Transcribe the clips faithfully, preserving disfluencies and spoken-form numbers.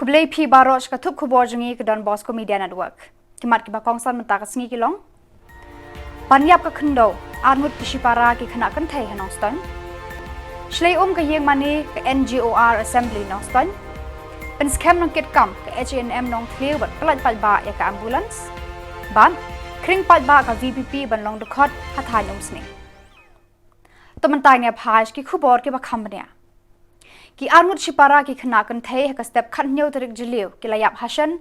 Khublei phi baroh sha ka thup khubor jong ngi ka Don Bosco Media Network. Ki mat kiba kongsan mynta ka sngi ki long: Ban ïap ka khyndew, arngut ki shipara ki khynnah kynthei ha Nongstoiñ. Shlei um ka ïing mane ka N G O R Assembly Nongstoiñ. Pynskhem nongkitkam ka H A N M Nongthliew bad pyllait paidbah ïa ka ambulance. Bad khring paidbah ka V P P ban long dkhot ha thaiñ Umsning. To mynta ngin ïa phai sha ki khubor kiba kham bniah. Ki arngut shipara ki khynnah kynthei ha ka step khathynñiew tarik Jylliew ki la ïap hashen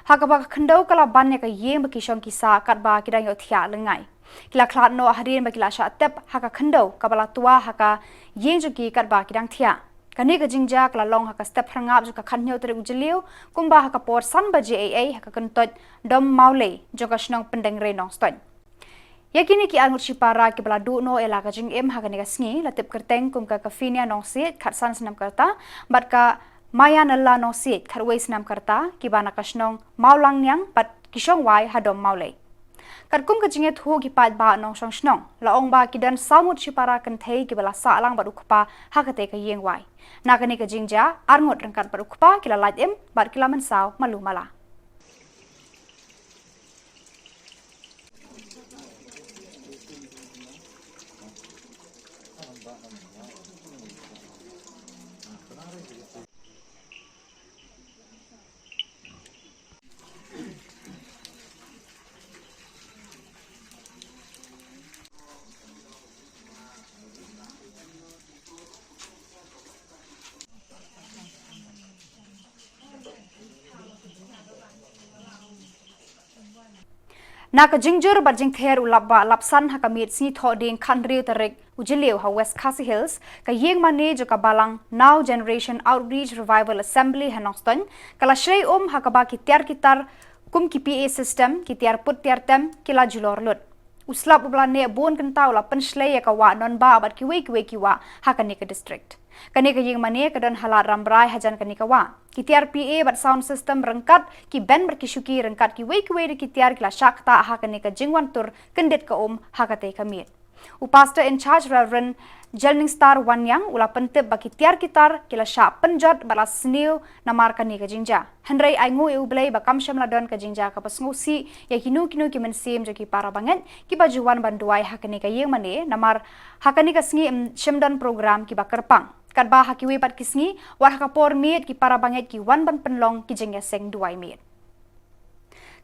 ha kaba ka khyndew ka la ban ïa ka ïing ba ki shong ki sah katba ki dang ïohthiah lyngngai. Ki la khlad noh hadien ba ki la shah tep ha ka khyndew kaba la twa ha ka ïing jong ki katba ki dang thiah. Kane ka jingjia ka la long ha ka step phyrngap jong ka khathynñiew tarik Jylliew kumba ha ka por san baje eiei ha ka kyntoit Dom Mawlei jong ka shnong Pyndengrei Nongstoiñ. Ïa kine ki arngut shipara kiba la duh noh ïa la ka jingim ha kane ka sngi la tip kyrteng kum ka Kafinia Nongsiej, khatsan snem ka rta, bad ka Mayanella Nongsiej, khatwei snem ka rta, kiba na ka shnong Mawlangniang bad ki shong wai ha Dom Mawlei. Katkum ka jingïathuh ki paidbah nongshong shnong, la ong ba ki don saw ngut shipara kynthei kiba la sah lang bad u kpa ha katei ka ïing wai. Na kane ka jingjia, arngut ryngkat bad u kpa ki la lait im bad ki la mynsaw malu mala. Na ka jingjur bad jingther u lapbah lapsan ha ka miet sngi Thohdieng khathynriew tarik u Jylliew ha West Khasi Hills, ka ïing mane jong ka balang Now Generation Outreach Revival Assembly ha Nongstoiñ ka la shlei um ha kaba ki tiar ki tar kum ki P A system, ki tiar put tiar tem ki la julor lut. U slap uba la neh bun kynta u la pynshlei ïa ka wah Nonbah bad kiwei kiwei ki wah ha kane ka district. Kane ka ïing mane ka don ha Lad Rambrai hajan kane ka wah. Ki tiar P A bad sound system ryngkat ki band bad ki shuki ryngkat kiwei kiwei de ki tiar ki la shah ktah ha kane ka jingwan tur kyndit ka um ha katei ka miet. U Pastor in charge Reverend Jelningstar Wanniang u la pyntip ba ki tiar ki tar ki la shah pynjot bad la sniew namar kane ka jingjia. Hynrei ai nguh ïa U Blei ba kam shym la don ka jingjia kaba sngewsih ïa kino kino ki mynsiem jong ki para bangeit kiba ju wan ban duwai ha kane ka ïing mane namar ha kane ka sngi ym shym don program kiba kyrpang. Katba ha kiwei pat ki sngi, wat ha ka por miet ki para bangeit ki wan ban pynlong ki jingïaseng duwai miet.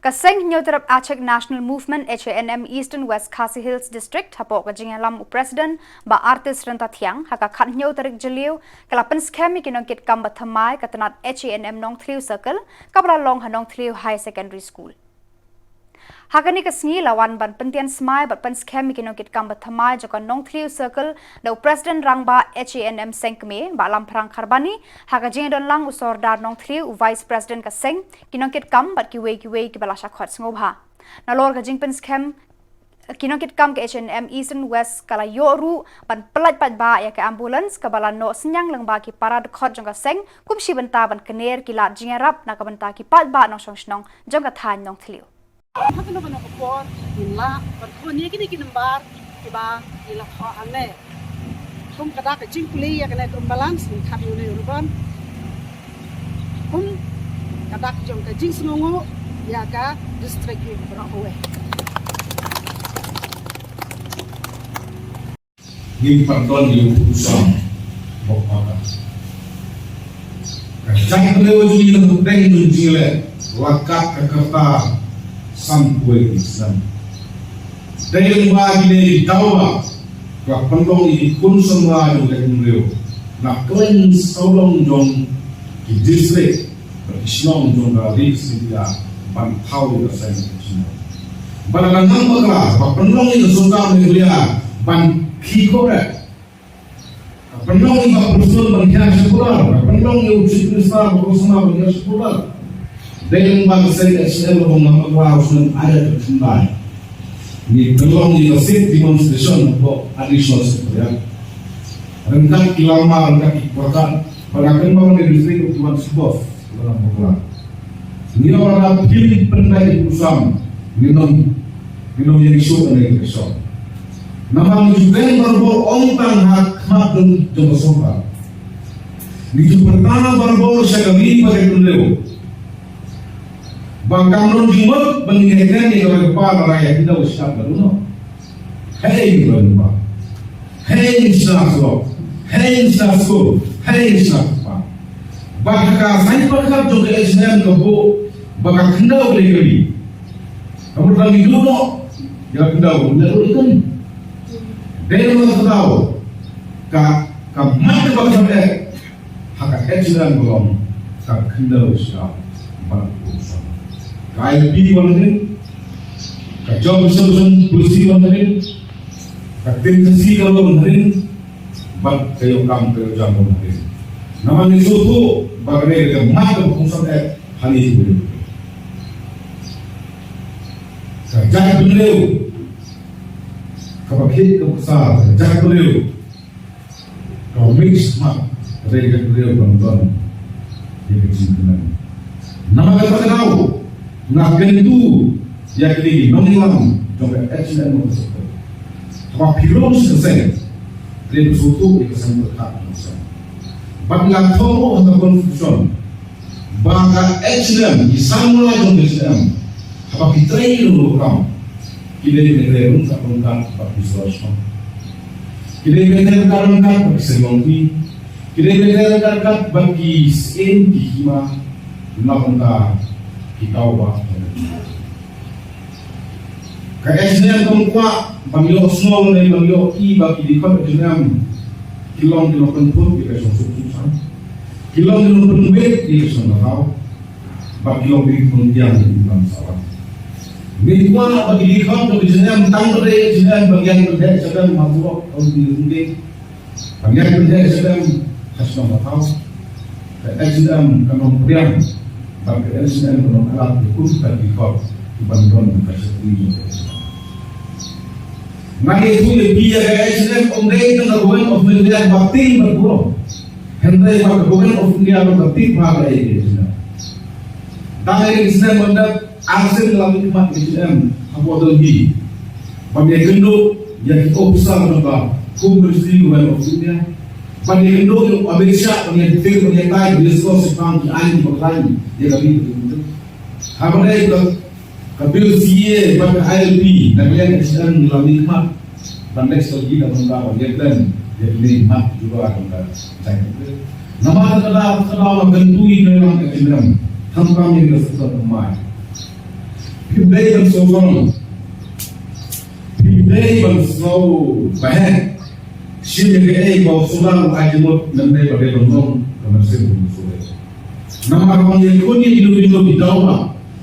Ka seng Hynñiewtrep Achik National Movement, H A N M, Eastern West Khasi Hills District, hapoh ka jingïalam u President Bah Artist Ryntathiang, ha ka khathynñiew tarik Jylliew ka la pynskhem ïa ki nongkitkam ba thymmai ka tnat H A N M Nongthliew Circle kaba la long ha Nongthliew High Secondary School. Ha kane ka sngi la wan ban pyntian smai bad pynskhem ïa ki nongkitkam ba thymmai jong ka Nongthliew Circle da u President Rangbah H A N M Seng Kmie, Bah Lamphrang Kharbani, ha ka jingdon lang u Sordar Nongthliew, u Vice President ka seng, ki nongkitkam bad kiwei kiwei kiba la shah khot sngewbha. Nalor ka jingpynskhem, ki nongkitkam ka H A N M Eastern West ka la ïoh ruh ban pyllait paidbah ïa ka ambulance kaba la noh synñiang lyngba ki para dkhot jong ka seng kum shi bynta ban kyner ki lad jingïarap na ka bynta ki paidbah nongshong shnong jong ka thaiñ Nongthliew. Ha kano kano ka por ngin lah ban khun ïa kine ki nambar kiba ngi la thoh hangne. Kum ka dak ka jingpule ïa kane ka ambulance ngin khot ïa une u ribbon. Kum ka dak jong ka jingsngewnguh ïa ka district ïa ka baroh kawei. Ngim pat don ïa u pud u sam bok paka. Ka jingpynlong jong ngi na pdeng jong ngi la kat ka kyrta san phew wei snem. Dei lyngba kine ki dawa ka pynlong ïa ki khun samla jong ka hynriew na kylleiñ sawdong jong ki district bad ki shnong jong ka ri India ban thaw ïa ka seng ka shnong. Bad ka nang bakla ba pynlong ïa ka sorkar Meghalaya ban khih khore. Ka pynlong ïa ka person ban hiar sha border, ka pynlong ïa u chief minister ba kongsan ban hiar sha border. Dei lyngba ka seng H A N M ba nang bakla u snem ar hajar khyndai. Ngi pynlong ïa ka sit demonstration hapoh Additional Secretariat. Ryngkat ki lama, ryngkat ki pyrkhat, ba la kynmaw ne district of Tuan Sibos, ba la bakla. Ngi ong lada phim pynbeit ïa u sam, ngin ym, ngin ym ïeng shuh ïa ka election. Namar ngi ju kren barabor ym tang ha khmat jong, jong ka sorkar. Ngi ju pyrta barabor sha ka ri bad ka khyndew. Ba kam don jingmut ba ngin ïa kren ïa kawei ka kpa lada ïa khyndew sha ka duna. Hei ngi don ba, hei ngi sha slo, hei ngi sha skul, hei ngi sha kpa. Ba ka ka saiñ pyrkhat jong ka H N M ka buh ba ka khyndew ka dei ka ri. Ka mut ba ngi duh noh ïa ka khyndew ka dei ka ri. Dei na ka daw ka, ka mat ka ba ka saiñ. Ha ka H N M ka long ka khyndew sha bad ka kongsan. Ka I L P wan hadien, ka job reservation policy wan hadien, ka T N C C ka long hadien, bad ka ïoh kam ka ïoh jam wan hadien. Namar ngi sngewthuh ba ka dei ka mat ka kongsan eh ha ngi. Ka jaitbynriew kaba khih kaba ksar, ka jaitbynriew ka mix mat, ka dei ka dei ban don ïa ka jingkmen. Namar kata ka daw nga kyntu ïa kine ki nongïalam jong ka H N M ka sdang. Haba phi rung sha ka seng, dei ban sngewthuh ïa ka seng pyrkhat jong ka seng. Bad nga thoh ruh ha ka constitution ba ka H N M, ki samla jong ka H N M, haba ki trei ruh ka kam, ki dei ban trei ruh ka kam ka ba ki sdang. Ki dei ban trei ruh ka kam ka ba ki sdang. Ki dei ban trei ruh ka kam ba ki sdang ki hima, na ka ki tau ba. Ka H N M kam kwah ban ïohsngew ne ban ïohi ba ki dkhot H N M ki long ki nongpynput ïa ka shongsuk shongsaiñ. Ki long ki nongpynwit ïa ka shong ka thaw. Ba ki long ki nongpynïaid ïa ka imlang sahlang. Ngim kwah ba ki dkhot H N M tang ba dei H N M ba ngi ïa pynheh sha dang ma buok ong ki ong ki. Ba ngi ïa pynheh sha dang ha shnong ha thaw. Ka H N M ka nongpdiang bad ka H N M ka nongïarap ïa kum ka dkhot ban don ka shakri. Nga ïathuh ïa phi, ïa ka H N M ym dei tang ka Government of Meghalaya ba tieng bad burom. Hynrei ba ka Government of India ruh ka tieng bha ïa ka H N M. Tang ïa ka H N M ban dep arsien la mih khmat ka H N M hapoh Delhi ban ïakynduh ïa ki ophisar jong ka Home Ministry, Government of India, ban ïakynduh ïa u Amit Shah ban ïathir ban ïatai ban ïaskhem shaphang ki aiñ kiba khlaiñ ïa ka ri ka jong ngi. Haba dei ka, ka bill C A A bad ka I L P na ka liang H N M la mih khmat ban leh sha ki da ban ka ban ïa plan ïa ki leit mat jubab ban ka jai. Namar ka da ka da la kyntu ïa ka nongïalam H N M, khamtam ïa ka sector mai. Phim dei ban sngewsarong, phim dei ban sngew baheh. Shim ïa kaei ba u solar u ai jingmut, ym dei ba dei ban long ka mynsiem u solar. Namar ba ngi ïakhun ïa kino kino ki daw ba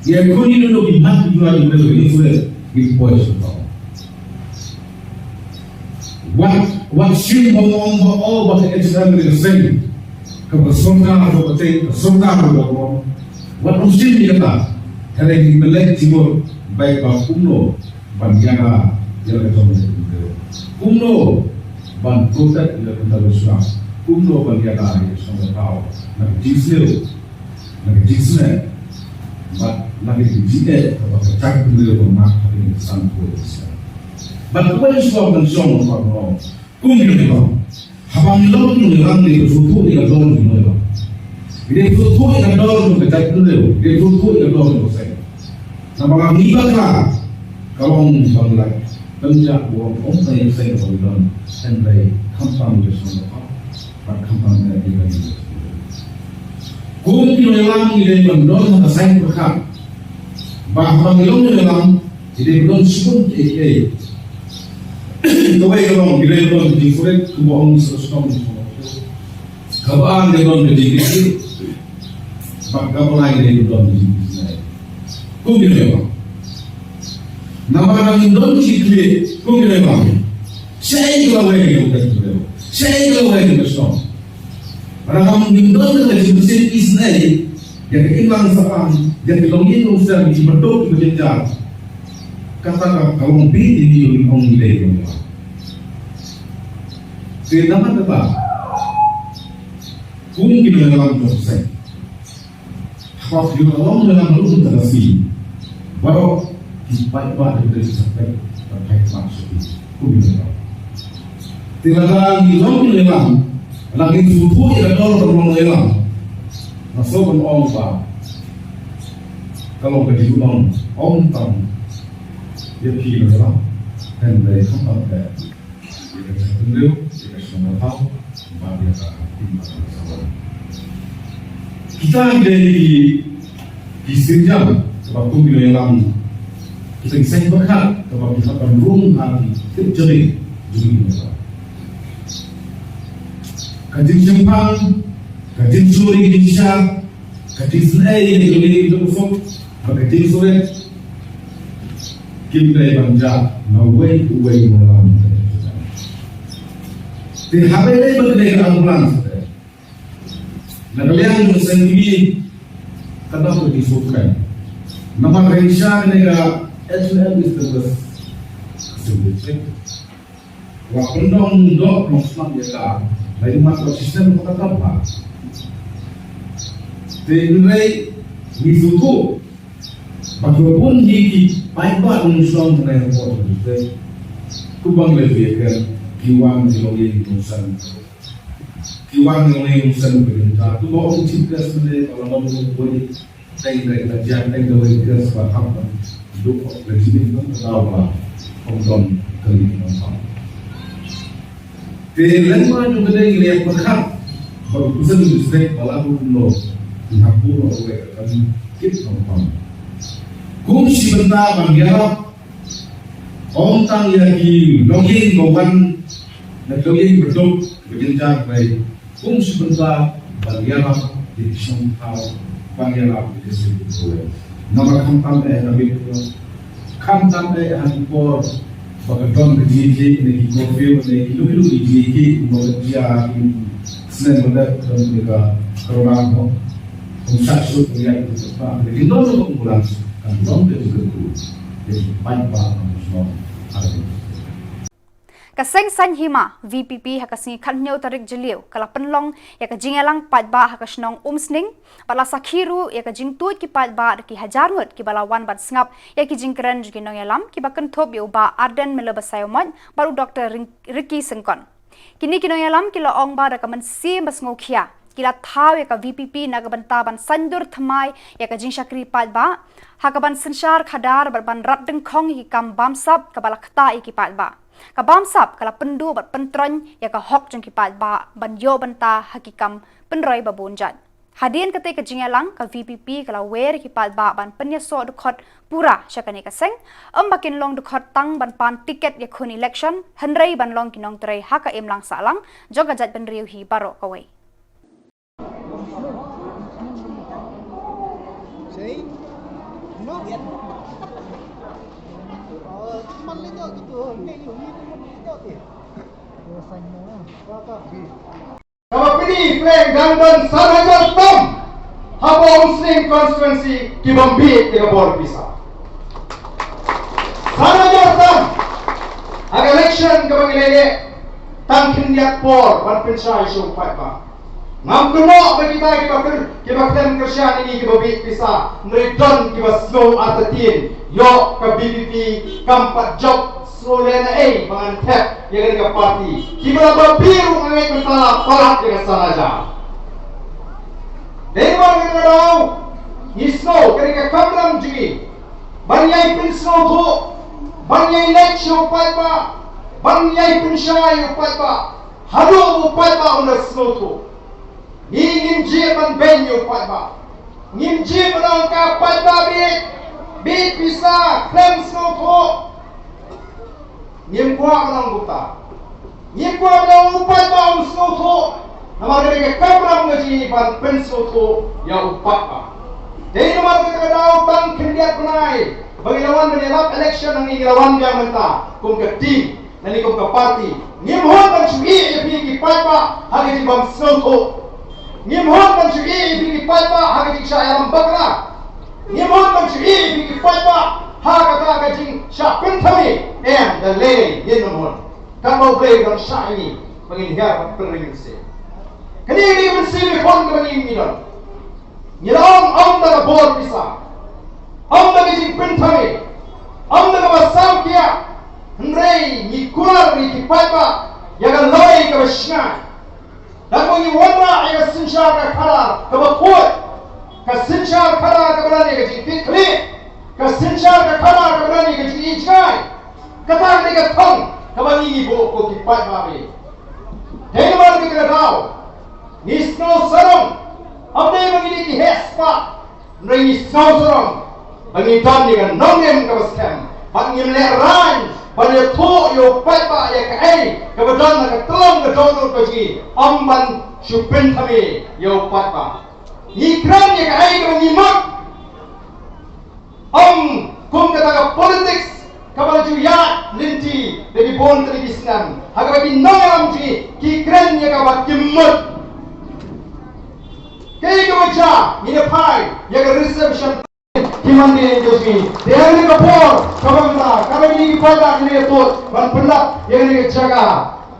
ngi ïakhun ïa kino ki mat ki jua ki briew, ngi solar ngi poi sha ka daw. Wat, wat shim ba ong ba, oh, ba ka H R ka dei ka seng kaba ka sorkar ka pateng, ka sorkar ka ong. Wat ong shim ïa kata. Ka dei ngi pynleit jingmut ba kumno ban ïada ïa la ka jong ka jong ka. Kumno ban protect ïa la ka jong ka jong ka. Kumno ban ïada ïa la ka jong ka jong ka. Na ka jingsniew, na ka jingsniew, bad na ka jingeh kaba ka jaitbynriew ka mad ha ka jingsan ko. Bad kaba ïa shuwa ban shong ban ong. Kum ïa ka jong. Haba ngi long ki nongïalam ngi sngewthuh ïa ka dor jong ki nongïalam. Ngi sngewthuh ïa ka dor jong ka jaitbynriew, ngi sngewthuh ïa ka dor jong ka seng. Namar ngi bakla ka long ba ngi la pynjah burom ong ka ïa ka seng ka ba ngi don. Hynrei khamtam ïa ka seng ka ba khamtam ïa ka seng. Kum ki nongïalam ngi dei ban don ha ka saiñ pyrkhat ba haba ngi long nongïalam ngi dei ban don shibun kiei kiei. Kawei ka long, ngi dei ban don ka jingfurit, kumba ong sa sdom. Kaba ar ngi dei ban don ka jingkitkhlieh. Bad kaba lai ngi dei ban don ka jingkitkhlieh. Kum ngi dei ban. Namar ba ngim don ka jingkitkhlieh, kum ngi dei ban. Shaei ka lawei ka jingkitkhlieh. Shaei ka lawei ka jingkitkhlieh. Haba ngim don ka jingkitkhlieh isynei. Ïa ka imlang sahlang, ïa ka longïing longsem, ïa ki baduk, ïa ki jynjar. Kata ka, ka long beit ïa ngi, ïa ngi ong ngi dei nongïalam. Te namar kata, kum ki nongïalam jong ka seng. Haba phi long nongïalam ruh mynta ka sngi. Baroh ki paidbah ki dei sa peit, ba peit ba shu. Kum ki nongïalam. Te lada ngi long ki nongïalam, lada ngi sngewthuh ïa ka dor ka long nongïalam. Nga sngewbha ban ong ba Ka long ka jingpynlong ym tang ïa phi nongïalam, hynrei khamtam eh ïa ka jaitbynriew, ïa ka shnong ka thaw bad ïa ka team ka shnong. Kita ki dei ki, ki sienjam kaba kum ki nongïalam, kita ki seng pyrkhat kaba ki hap ban rung ha ki tip jong ki nongïalam. Ka jingshemphang, ka jingshlur ïa ki jingshad, ka jingsngew ïa ki jingduk suk bad ka jingsurit kim dei ban jah na uwei uwei u nongïalam. Te haba ïadei bad ka dei ka ambulance te, na ka liang jong ka seng jong ngi ka dei ka jingsngewkmen. Namar ka jingshisha ka dei ka H and M Eastern West Khasi Hills District. Wat pyndonkam doh pyndonkam snem ïa ka, lei mat ka shisnem ka ka ba. Te hynrei ngi sngewthuh ba ka bun hi ki paidbah nongshong hangne hapoh jong ka district, kumba ngi la ïohi, ki wan ki longïing nongsan, ki wan ki longïing nongsan, ki wan ki longïing nongsan, kumba ong Chief Guest mynne ba la long long bun. Teng dei la jia teng dei wei ka spa hap ban duk la jingin dong ka daw ba ong dong kali nong pam. Te leng ma jong ka dei ngi ïa pyrkhat ba u President u District ba la bu kumno ngi hap bu lo wei ka kali kit nong pam. Kum shi bynta ban ïarap ym tang ïa ki longïing ba wan na ki longïing ba duk ba jynjar wei. Kum shi bynta ban ïarap ïa ki shnong thaw, ban ïarap ïa ki seng khuid. Namar khamtam eh ha ki por, khamtam eh ha ki por ba ka don ka jingïakhih ne ki curfew ne ki lum lum ki jingïakhih, ba ka jia ki snem ba dep don ïa ka corona mo. Kum shah shuh ka ïa ki spa ne ki don ka ambulance kan don ka jingkyrkhu ïa ki paidbah ka shnong ha ki Ka seng Saiñ Hima, V P P, ha ka sngi khathynñiew tarik Jylliew ka la pynlong ïa ka jingïalang paidbah ha ka shnong Umsning, bad la sakhi ruh ïa ka jingtuid ki paidbah da ki hajar ngut kiba la wan ban sngap ïa ki jingkren jong ki nongïalam kiba kynthup ïa u Bah Ardent Miller Basaiawmoit bad u Doktor Ring-, Ricky Syngkon. Kine ki nongïalam ki la ong ba da ka mynsiem ba sngewkhia ki la thaw ïa ka V P P na ka bynta ban saiñdur thymmai ïa ka jingshakri paidbah ha kaban synshar khadar bad ban rat dyngkhong ïa ki kam bamsap kaba la ktah ïa ki paidbah. Ka bamsap ka la pynduh bad pyntroiñ ïa ka hok jong ki paidbah ban ïoh bynta ha ki kam pynroi ba bun jait. Hadien katei ka jingïalang, ka V P P ka la wer ïa ki paidbah ban pynïasoh dkhot pura sha kane ka seng, ym ba kin long dkhot tang ban pan tiket ïakhun election, hynrei ban long ki nongtrei ha ka imlang sahlang jong ka jaitbynriew hi baroh kawei. Kaba pyni pyrshah dang don san hajar tam hapoh Umsning constituency ki bym bieit ïa ka bor pisa. San hajar tam ha ka election kaba ngi leh leh, tang khyndiat por ban pynshai sha u paidbah. Ngam kynnoh ba kita kiba kyr, kiba khlem kyrshan ïa ngi kiba bieit pisa, hynrei don kiba sngew artatien, ïoh ka V P P kam pat jop, sngew leh na ei ba ngan thep ïa kane ka party. Kiba la babe ruh nga ngeit mynta la palat ïa ka san hajar. Dei namar kata ka daw ngi sngew kane ka kamram jong ngi ban ïai pynsngewthuh, ban ïai leit sha u paidbah, ban ïai pynshai ïa u paidbah. Haduh u paidbah un da sngewthuh. Ngi ngim jied ban beiñ ïa u paidbah. Ngim jied ban ong ka paidbah bieit, bieit pisa, khlem sngewthuh. Ngim kwah ban ong kumta. Ngim kwah ban ong u paidbah um sngewthuh. Namar kane ka kamram ka jong ngi ban pynsngewthuh ïa u paidbah. Dei namar kata ka daw tang khyndiat bnai ba ngi la wan ban ïalap election, ngi la wan biang mynta kum ka team. Ngi kum ka party ngim hon ban shu ïeh ïa phi ki paidbah ha ka jingbym sngewthuh. Ngim hon ban shu ïeh ïa phi ki paidbah ha ka jingshah ïalam bakla. Ngim hon ban shu ïeh ïa phi ki paidbah ha kata ka jingshah pynthame. Em, da lei ngin ym hon. Katba U Blei u dang shah ïa ngi ba ngin hiar ban pynring mynsiem. Kane ka dei ka mynsiem ïakhun kaba ngi, ngi don. Ngi la ong ym da ka bor pisa, ym da ka jingpynthame, ym da kaba saw kiad, hynrei ngi kular ïa ki paidbah ïa ka lawei kaba shngaiñ. Da kaba ngi wanrah ïa ka synshar ka khadar kaba khuid, ka synshar khadar kaba la ka jingkitkhlieh, ka synshar ka khana kaba don ïa ka jingïeit jngai. Kata ka dei ka thong kaba ngi ngi buh ko ki paidbah. Dei namar kata ka daw ngi sngew sarong, ym dei ba ngi dei ki heh spah, hynrei ngi sngew sarong ba ngi don ïa ka nongrim kaba skhem bad ngim lehraiñ ban ïathuh ïa u paidbah ïa kaei kaba don ha ka tyllong ka dohnud ka jong ngi, ym ban shu pynthame ïa u paidbah. Ngi kren ïa kaei kaba ngi mut. Ym kum kata ka politics kaba la ju ïaid lynti da ki bun tylli ki snem ha kaba ki nongïalam jong ngi ki kren ïa kaba kim mut. Kaei kaba jia, ngin ïa phai ïa ka reservation ki mandate jong ngi. Te ha kane ka por kaba mynta, kaba kine ki paidbah ki la ïathuh ban pyndap ïa kane ka jaka,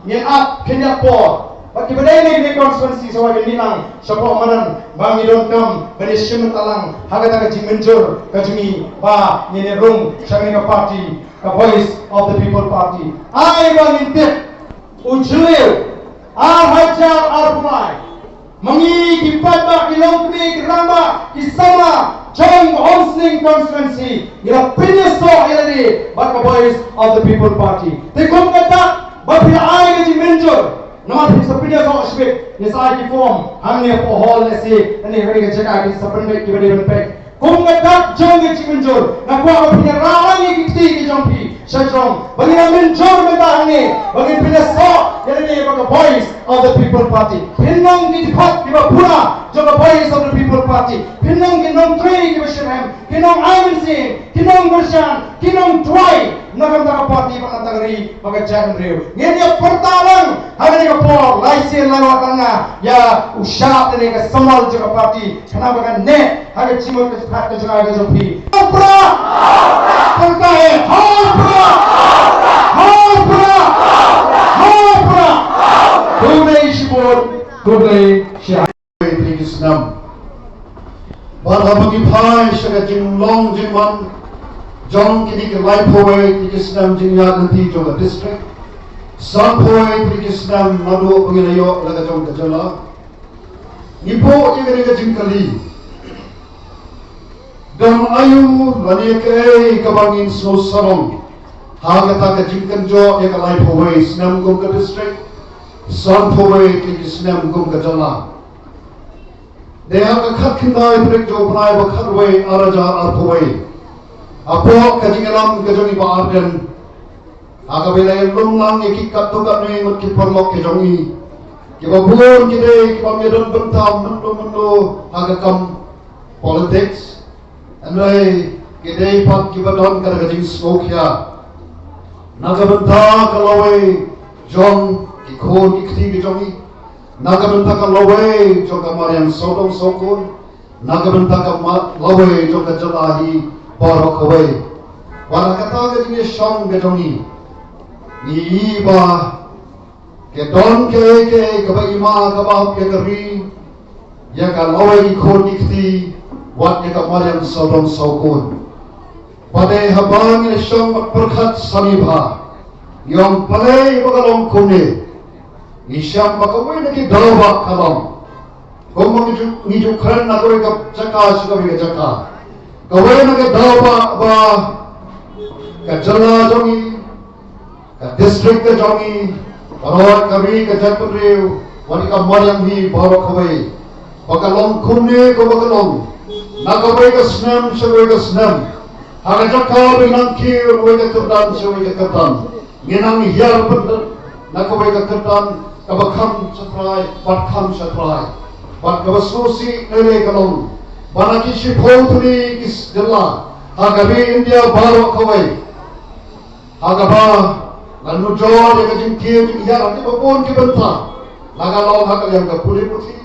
ngin ap khyndiat por. Bad kiba dei na kine ki constituency sa wan ïa ngi nang shapoh madan ba ngi donkam ban ïashim bynta lang ha kata ka jingmynjur ka jong ngi ba ngin ïa rung sha kane ka party, ka Voice of the People Party. Ai ba ngin tip, u Jylliew ar hajar arphew lai, ma ngi ki paidbah, ki longkmie, ki rangbah, ki samla jong ka Umsning constituency, ngi la pynïasoh ïa lade bad ka Voice of the People Party. Te kum ka dak ba phi la ai ka jingmynjur, namar phi sa pynïasoh shibit, ngi sa ai ki form hangne hapoh hall, lehse hangne ha kane ka jaka ki sa pynbeit kiba dei ban peit. Kum ka dak jong ka jingmynjur, nga kwah ba phin ïa rah lang ïa ki kti ki jong phi sha jrong ba ngin ïa mynjur mynta hangne ba ngin pynïasoh ïa lade bad ka Voice of the People Party. Phin long ki dkhot kiba pura jong ka Voice of the People Party. Phin long ki nongtrei kiba shitrhem, ki nongai mynsiem, ki nongkyrshan, ki nongduwai na ka bynta ka party bad na ka bynta ka ri bad ka jaitbynriew. Ngin ïa pyrta lang ha kane ka por, lai sien lai wat lang nga ïa u shad lane ka symbol jong ka party. Khnang ba kan neh ha ka jingmut ka jingpyrkhat ka jong nga ka jong phi. Hau Prah! Pyrta eh, Hau Prah! Hau Prah! Hau Prah! Khublei shibun, khublei shibun. Tylli ki snem. Bad haba ngi phai sha ka jinglong jingman jong kine ki laiphew wei tylli ki snem jingïaid lynti jong ka district, sanphew wei tylli ki snem naduh ba ngi la ïoh la ka jong ka jylla, ngi buh ïa kane ka jingkylli. Don aïu lane kaei kaba ngin sngewsarong ha kata ka jingkynjoh ïa ka laiphew wei snem kum ka district, sanphew wei tylli ki snem kum ka jylla? Dei ha ka khatkhyndai tarik jong u bnai ba khatwei, ar hajar arphew wei, hapoh ka jingïalam ka jong i Bah Ardent, ha kaba i la ïalum lang ïa ki katto katne ngut ki paralok ki jong i, kiba bun ki dei kibym ïadon bynta mynno mynno ha ka kam politics, hynrei ki dei pat kiba don kata ka jingsngewkhia na ka bynta ka lawei jong ki khun ki kti ki jong i, na ka bynta ka lawei jong ka mariang sawdong sawkun, na ka bynta ka ma-, lawei jong ka jylla hi baroh kawei. Bad ha kata ka jingïashong ka jong i, ngi i ba ka don kaei kaei kaba i ma kaba hap ïa ka ri, ïa ka lawei ki khun ki kti, wat ïa ka mariang sawdong sawkun. Bad haba ngi shong bad pyrkhat sani bha, ngi ong balei ba ka long kumne. Ngi shem ba kawei na ki daw ba ka long, kumba ngi ju, ngi ju kren na kawei ka jaka sha kawei ka jaka, kawei na ki daw ba, ba ka jylla jong i, ka district ka jong i, baroh ka ri ka jaitbynriew, wat ïa ka mariang hi baroh kawei, ba ka long kumne kumba ka long na kawei ka snem sha kawei ka snem, ha ka jaka ba ngi nang kiew na kawei ka kyrdan sha kawei ka kyrdan. Ngi nang hiar pynban na kawei ka kyrdan kaba kham shatrai bad kham shatrai, bad kaba sngewsih lei lei ka long ba na ki shiphew tylli ki jylla ha ka ri India baroh kawei, ha kaba ngan nujor ïa ka jingkiew jinghiar ha kiba bun ki bynta, la ka long ha ka liang ka pule puthi,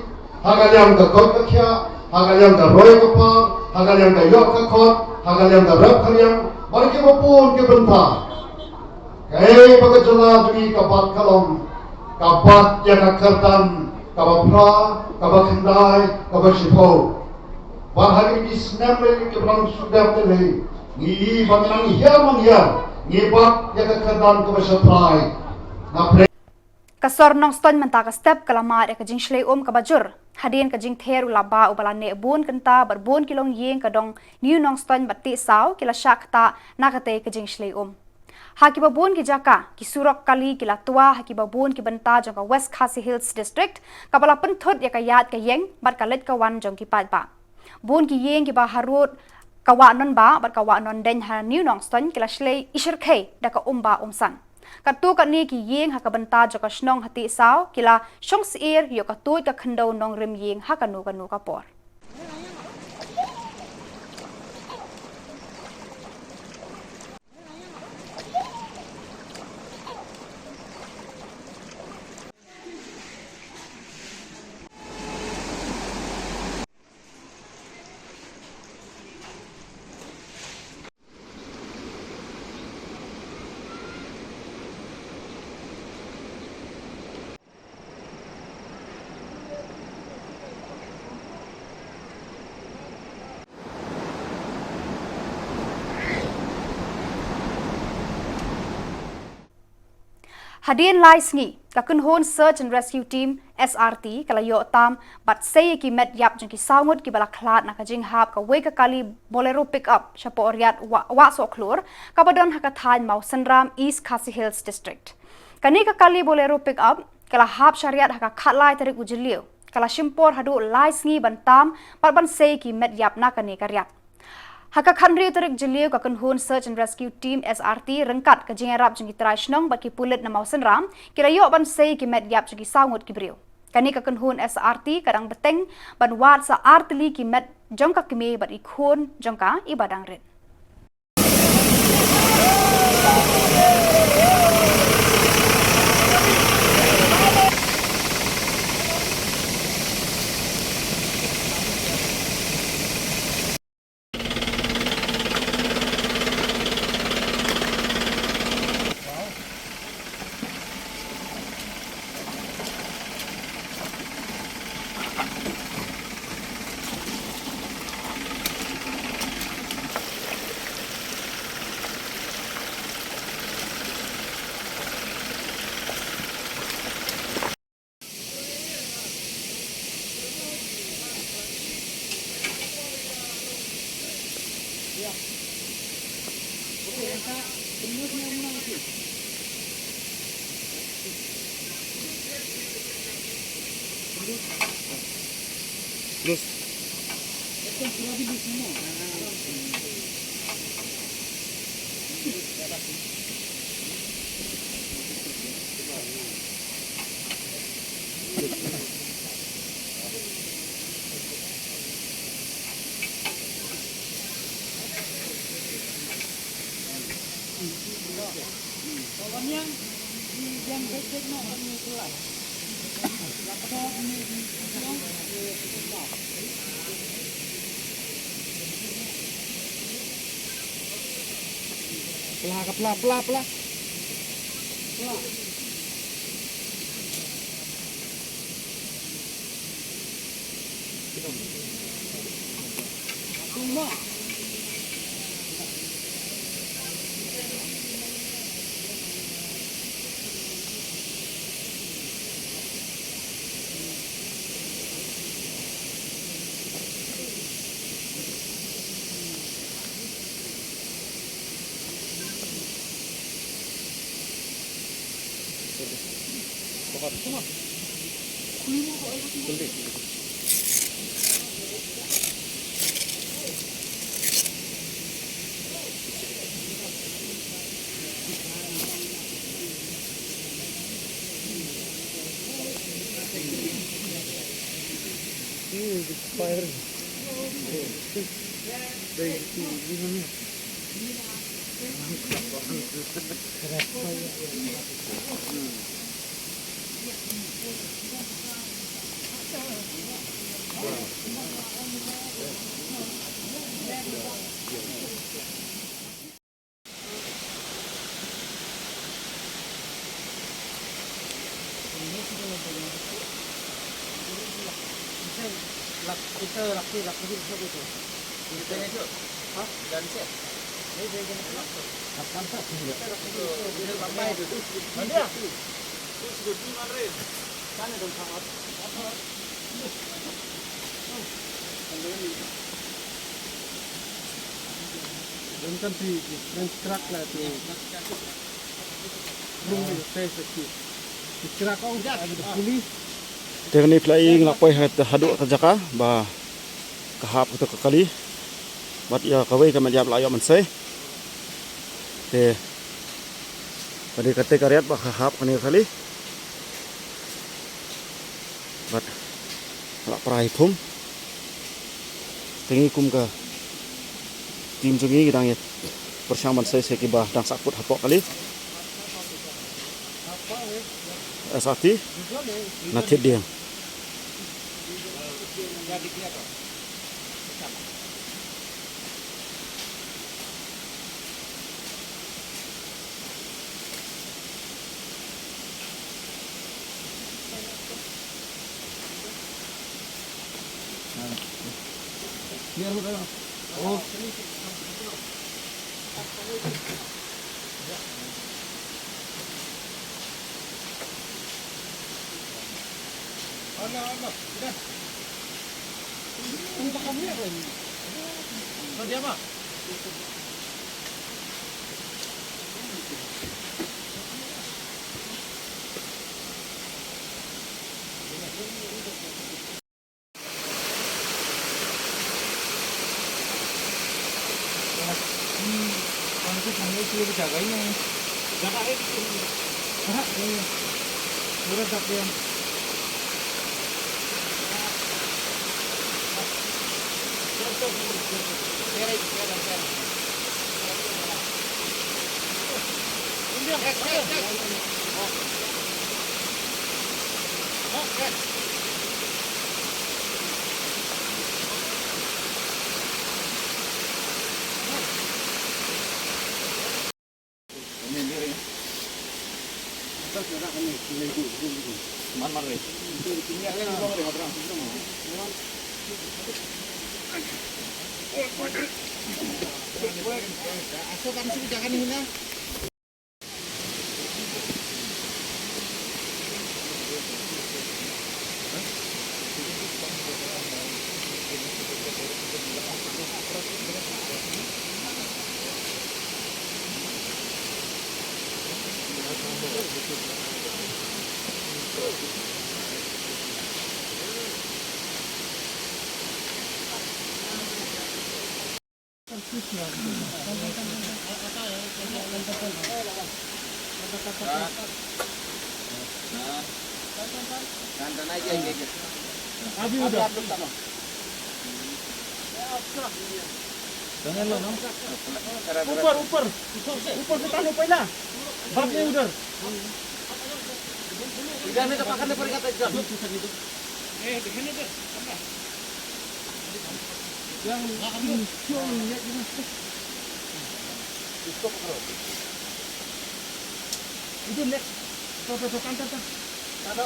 ha ka liang ka koit ka khiah, ha ka liang ka roi ka par, ha ka liang ka ïoh ka khot, ha ka liang ka rep ka riang, bad kiba bun ki bynta. Kaei ba ka jylla jong ngi ka bat ka long, ka bat ïa ka kyrdan kaba phra, kaba khyndai, kaba shiphew. Bad ha kine ki snem lei kiba nang shu dep te lei, ngi i ba ngi nang hiar nang hiar, ngi bat ïa ka kyrdan kaba shatrai. Nga pyrshah Ka sor Nongstoiñ mynta ka step ka la mad ïa ka jingshlei um kaba jur. Hadien ka jingther u laba uba la neh bun kynta bad bun ki longïing ka dong New Nongstoiñ bad Tiehsaw ki la shah ktah na katei ka jingshlei um. Ha kiba bun ki jaka, ki surok kali ki la twa ha kiba bun ki bynta jong ka West Khasi Hills District, kaba la pynthut ïa ka ïaid ka ïeng bad ka leit ka wan jong ki paidbah. Bun ki ïing kiba harud ka Wah Nongbah bad ka Wah Nongdeiñ ha New Nongstoiñ ki la shlei ishyrkhei da ka umbah umsan. Katto katne ki ïing ha ka bynta jong ka shnong ha Tiehsaw ki la shong syier ïoh ka tuid ka khyndew nongrim ïing ha kano kano ka por. Hadien lai sngi, ka kynhun Search and Rescue Team, S R T, ka la ïoh tam bad sei ïa ki met ïap jong ki saw ngut kiba la khlad na ka jinghap kawei ka kali Bolero pickup shapoh riat Wa-, Wahsohkhlur, kaba don ha ka thaiñ Mawsynram, East Khasi Hills District. Kane ka kali Bolero pickup ka la hap sha riat ha ka khatlai tarik u Jylliew. Ka la shim por haduh lai sngi ban tam bad ban sei ïa ki met ïap na kane ka riat. Ha ka khathynriew tarik Jylliew, ka kynhun Search and Rescue Team, S R T, ryngkat ka jingïarap jong ki trai shnong bad ki pulit na Mawsynram, ki la ïoh ban sei ïa ki met ïap jong ki saw ngut ki briew. Kane ka kynhun S R T ka dang bteng ban wad sa ar tylli ki met jong ka kmie bad i khun jong ka iba dang rit. Pla, ka pla, pla, pla. Pla. Te kane phi la ïohi ngi la poi ha, haduh ka jaka ba ka hap kato ka kali. Bad ïa kawei ka met ïap la ïoh mynsiem. Te ka dei kata ka riat ba ka hap kane ka kali. Bad la prai thum. Te ngi kum ka team jong ngi ki dang ïa pyrshang ban sei sei kiba dang sah kut hapoh kali. Sa ti na thied dieng. अभी उधर। ऊपर, ऊपर, ऊपर से तानो पहला, बाद में उधर। इधर में तो पकड़ने पड़ेगा तो एकदम। Yang, yang, yang, yang, इसको पकड़ो। इधर नेक्स्ट। तो, तो, तो, कान, कान, कान। काटो।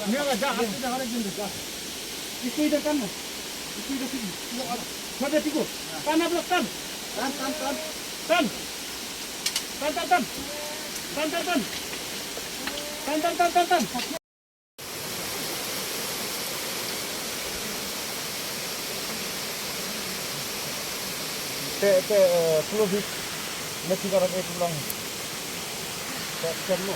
नहीं होगा, जा, हाथ से जा, हर एक दिन जा। इसको इधर कान ना। इसको इधर से। छोड़ दे, ठीक हो। कान आप लोग, कान। कान, कान, कान। कान। कान, कान, कान। कान, कान, कान। कान, कान, कान, कान। Te, te, eh, puluh bit. Mesti kalau dia pulang. Te, te, no.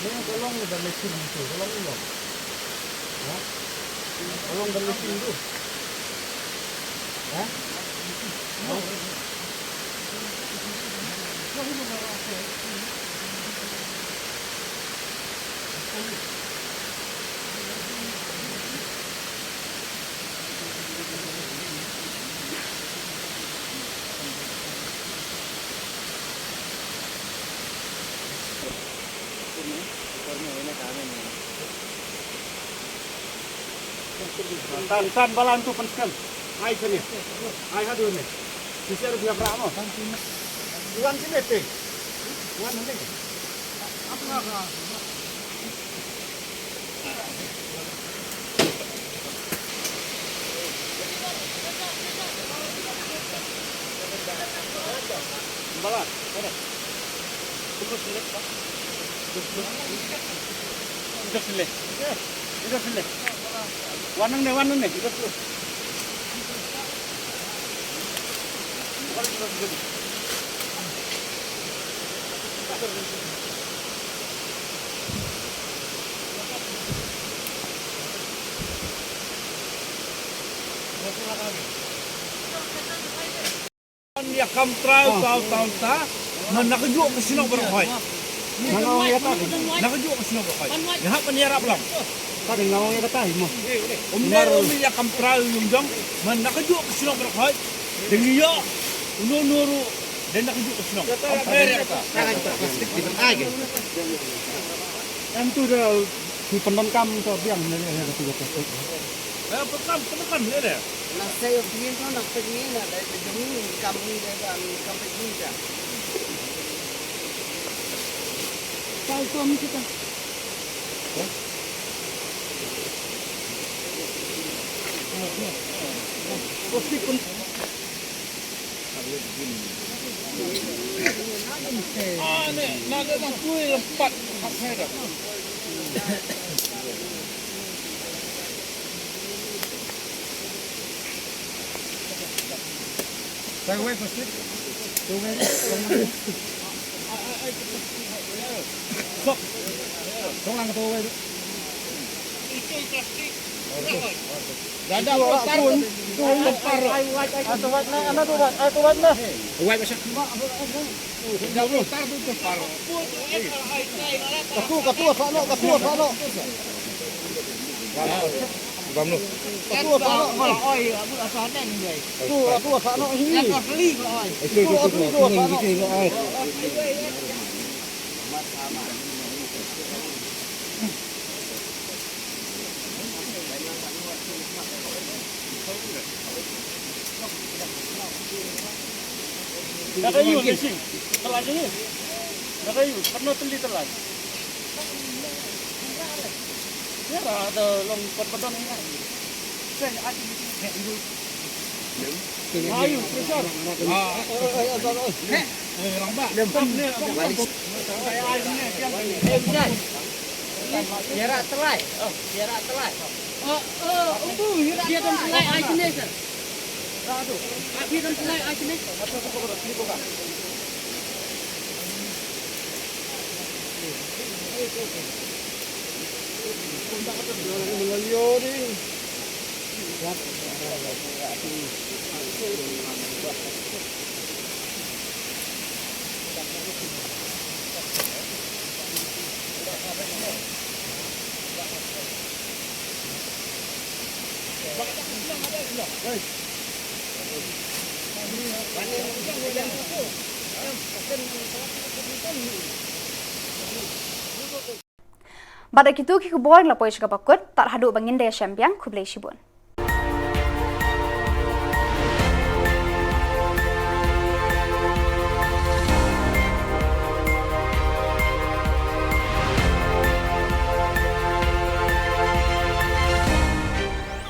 Ni ka long da machine tu, ka long ni long. Ha? Ka long da machine tu. Ha? Ha? Tan, tan, balan tu pensken. Ai sini. Ai hadu ni. Sisi ada biar berapa? Wan sini, te. Wan sini. Bala, bala. Terus, terus, Pak. Terus, terus. Terus, terus. Terus, terus. Wan nang ne, wan nang ne. Terus, terus. Ïa kam trau tau tau ta. Man na ka juh ka shnong baroh hoi. Na ka juh ka shnong baroh hoi. Ïa hap man ïarap lang. Ka dei nga ong ïa kata hi mo. Um ne um ïa kam trau yung jong. Man na ka juh ka shnong baroh hoi. Dei ngi ïa. Uno uno ruh. Dei na ka juh ka shnong. Ka dei kata. Em tu da ki pyndonkam to biang ne ne tu da. Eh, pyndonkam, pyndonkam ne ne. Na sei of yin to na pynyin na dei jong ni kam ni dei ba ni kam pynyin ja. Sai to mi kita. Naka yu, nasi. Telan ni. Naka yu, pernah teli telan. Ya, ada long kot pedang ni. Saya ada ni. Ayu, pressure. Biar telai. Biar telai. Biar telai, ai kene, sir. Biar telai, ai kene. Bad da kitu ki khubor ngi la poi sha kaba kut, tad haduh ba ngin da ïashem biang, khublei shibun.